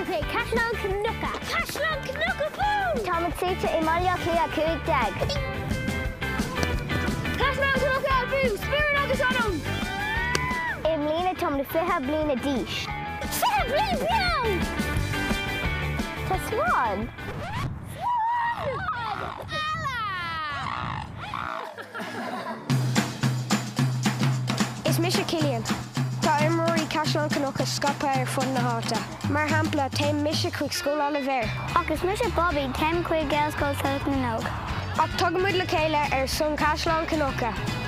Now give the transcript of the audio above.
Mise chuig Caisleán Cnucha. Caisleán Cnucha Bú! Táimid suite i mBaile Átha Cliath 15. Caisleán Cnucha Bú! Spiorad agus anam! I mbliana táimid 20 bliana d'aois. 20 bliain beo! Tá swan. Swan! Eala! Is mise Cillian. Tá imreoirí Caisleán Cnucha scaipthe ar fud na háite. Mar shampla, téann mise chuig Scoil Oilibhéir. Ach is mise Bobby, téim chuig Gaelscoil Tulach na nÓg. Ach tagann muid le chéile ar son Caisleán Cnucha.